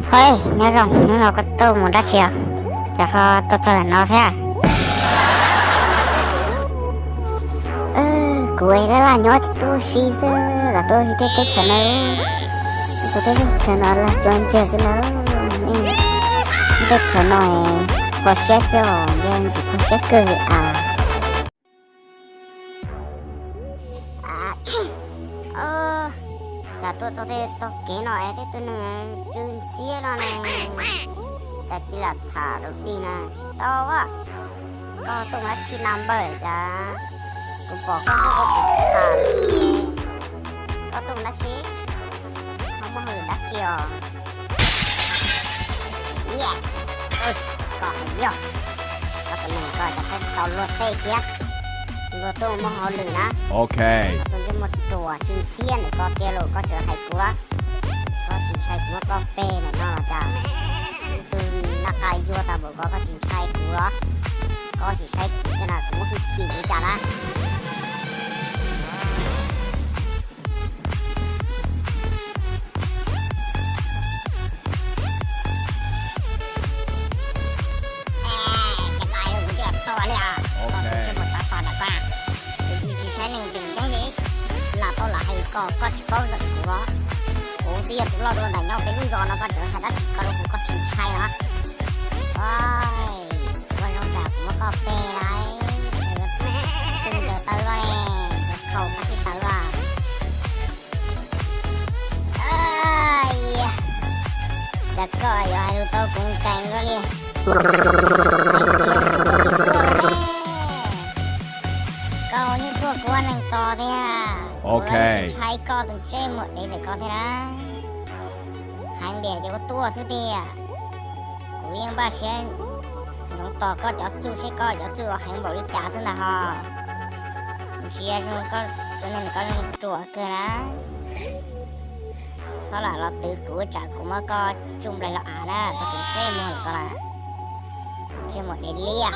Hov, nyob zoo, hnub no koj tuaj mus dab tsi os? Cas ho tuaj txog ntawm no thiab? Kuv laj laj nyob tsis tuaj si xwb, los tuaj si tej teb chaws no. Tus teb chaws no lag cuab ntxiag xwb na. Teb chaws no kho siab thiab, ntshe ntxim kho siab kawg li as. Cas tuaj txog tej tog kev no es tej tug neeg tsw ntxhiab no ne, cas cia li txham rau dig na, tsis tau a. Koj tuaj mus dab tsi na npawg, cas kuv pom koj xwb koj tsis txham li. Koj tuaj mus dab tsi? Ho muaj hauj lwm dab tsi os? Koj hais yog, koj tus neeg ko cas saib tsis tau luag tej thiab. Luag tuaj muaj hauj lwm na. Koj tus ntsej muag ruam tsw ntxhiab ntawm ko tiag los koj tseem hais kuv los? Koj tsis ntshai kuv muab koj pe ntawm no los cas? Tus naj qa yuag tag npaum ko koj tsis ntshai kuv los? Koj tsis saib kuv xwb na, kuv muab hwj chim kuv cas na. Ces koj hais rau kuv tias tau li os, koj tus ntsej muag txav tos ntawm koj na. Ces yus tsis saib neeg tseem ceeb li, lam tau lam hais koj, koj tsis paub ntawm kuv los? Kuv twb yog tus loj dua ntawm nyob peb lub zos no, koj tseem hais dab tsi ko rau kuv koj tsis ntshai los? Ua zoo tsam kuv muab koj pe lawm, txwj ncaws taw los ne, khaus koj txhij taw los. Cas koj yuav hais lus tau kuv nkees luaj li. Koj ua nyuj tuaj kuv ua neeg tos thiab, kuv tsis ntshai koj tus ntsej muag dev ntawm koj thiab na. Heev tiag ces ua tuaj xwb tiag. Kuv yeej npaj siab ntsoov tos koj cov txuj seb koj cov txuj heev npaum li cas xwb ntag ho. Ntsia zoo koj tus neeg ntawm koj zoo ruam kawg na. Txhob lam los twv kuv tsam kuv muab koj tsuj nplaig los av na, koj tus ntsej muag ntawm koj na. Ntsej muag dev liab.